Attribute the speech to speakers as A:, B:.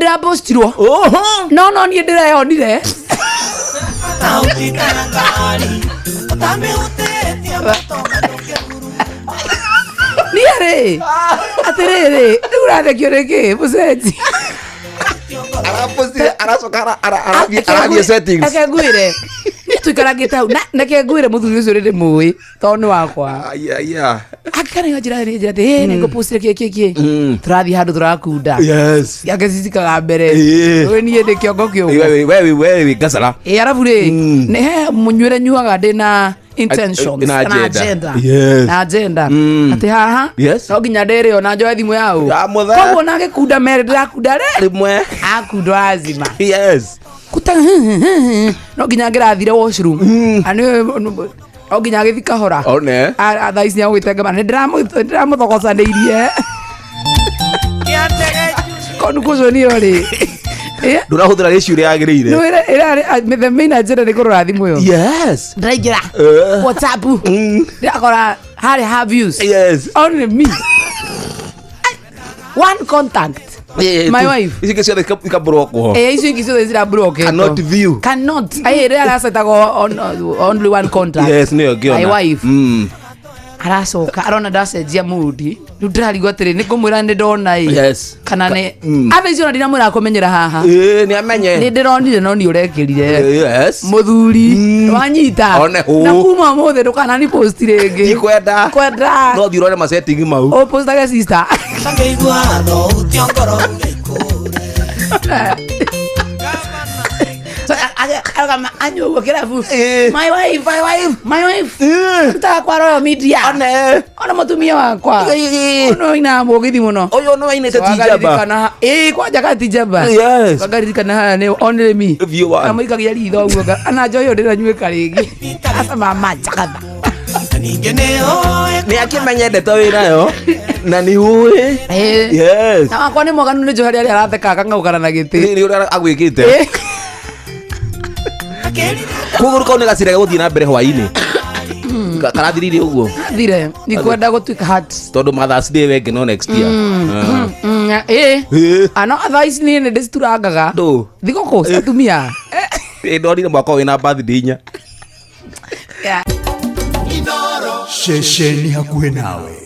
A: ndĩrapostirwo.
B: Oho.
A: No no niĩ ndĩreyonire. Niĩ rĩ, atĩrĩrĩ, rĩu ũrathekio nĩkĩ mũcenji?
B: Arapostire, aracoka arathiĩ settings.
A: Reke ngwĩre, niĩ tũikarangĩte hau reke ngwĩre mũthuri ũcio nĩ ndĩmũĩ tondũ nĩ wakwa.
B: Aya, aya.
A: Akana njĩra nĩ njĩra atĩ ĩ nĩ ngũpostire kĩ kĩ kĩ. Tũrathiĩ handũ tũrakunda.
B: Yes.
A: Yake cicikaga mbere.
B: Ĩĩ.
A: Ũyũ niĩ ndĩ kĩongo kĩũmũ.
B: Wewe wewe wewe gacara.
A: Ĩ arabu rĩ, nĩ he mũnyuĩre nyuaga ndĩ na intentions
B: Na
A: kana
B: agenda. Yes.
A: Na agenda. Atĩ haha
B: Yes.
A: no nginya ndĩrĩo na njoe thimũ ya ũ.
B: Ya mũthee.
A: Koguo na gĩkunda merĩ ndĩrakunda rĩ.
B: Rĩmwe.
A: Akundwo azima.
B: Yes.
A: Kuta no nginya ngĩrathire washroom. Ani no nginya agĩthi kahora.
B: One.
A: Thaa ici nĩagũgĩtengema nĩ ndĩramũthogocanĩirie. Conclusion ĩyo rĩ.
B: Ndũrahũthĩra ratio ĩrĩa yagĩrĩire.
A: Nĩ ĩrarĩ the main agenda nĩ kũrora thimũ ĩyo.
B: Yes.
A: Ndĩraingĩra WhatsApp. Ndĩrakora harĩ ha views.
B: Yes.
A: Only me. One contact. My wife.
B: Ici ingĩ ciothe ikaburokwo.
A: Eh, icio ingĩ ciothe cirablocketwo.
B: Cannot view.
A: Cannot. Ai, ĩrĩa aracetaga only one contact.
B: Yes, nĩyo ngĩona.
A: My wife. Aracoka arona ndacenjia mood. Rĩu ndĩrarigwo atĩrĩ, nĩ ngũmwĩra nĩ ndona ĩ.
B: Yes.
A: Kana nĩ atha icio ona ndinamwĩra kũmenyera haha.
B: Ĩĩ, nĩ amenye.
A: Nĩ ndĩronire no nĩ ũrekĩrire.
B: Yes.
A: Mũthuri, wanyita.
B: One hũ.
A: Na kuma ũmũthĩ ndũkanani post rĩngĩ.
B: Ndikwenda.
A: Kwenda.
B: No thiĩ ũrore ma setting mau.
A: Ũpostage sister. So, arũgama anyua ũguo kĩrabu.
B: Ĩĩ.
A: My wife, my wife, my wife.
B: Ĩĩ.
A: Rutaga kwa Royal Media.
B: One.
A: Ona mũtumia wakwa.
B: Ĩĩ.
A: Ũno ina mũgithi mũno.
B: Ũyũ nĩ wainĩte ti njamba.
A: Wakaririkana ĩĩ kwanja gati njamba.
B: Yes.
A: Wakaririkana haha nĩ only me.
B: View one.
A: Kamũikagia ritho ũguo ana njohi ĩyo ndĩranyuĩka rĩngĩ. Acama manjakatha.
B: Nĩ akĩmenye ndeto wĩ nayo na nĩ ũĩ.
A: Ĩĩ.
B: Yes.
A: Na wakwa nĩ mwaganu nĩ njoheri arĩa aratheka akang'aũkana na gĩtĩ.
B: Nĩ ũrĩa agwĩkĩte.
A: Ĩĩ.
B: Koguo kau nĩ gacira gũthiĩ na mbere hwainĩ. Karathirire ũguo.
A: Thire, ndikwenda gũtuĩka hat.
B: Tondũ Mother's Day wenge no next year.
A: Ĩĩ.
B: Ĩĩ.
A: Ano thaa ici niĩ nĩ ndĩciturangaga.
B: Ndũ.
A: Thigũkũ cia atumia.
B: Ĩ ndonire mwaka ũyũ wĩna birthday inya.
A: Yeah.
C: Ceceni hakuhĩ nawe.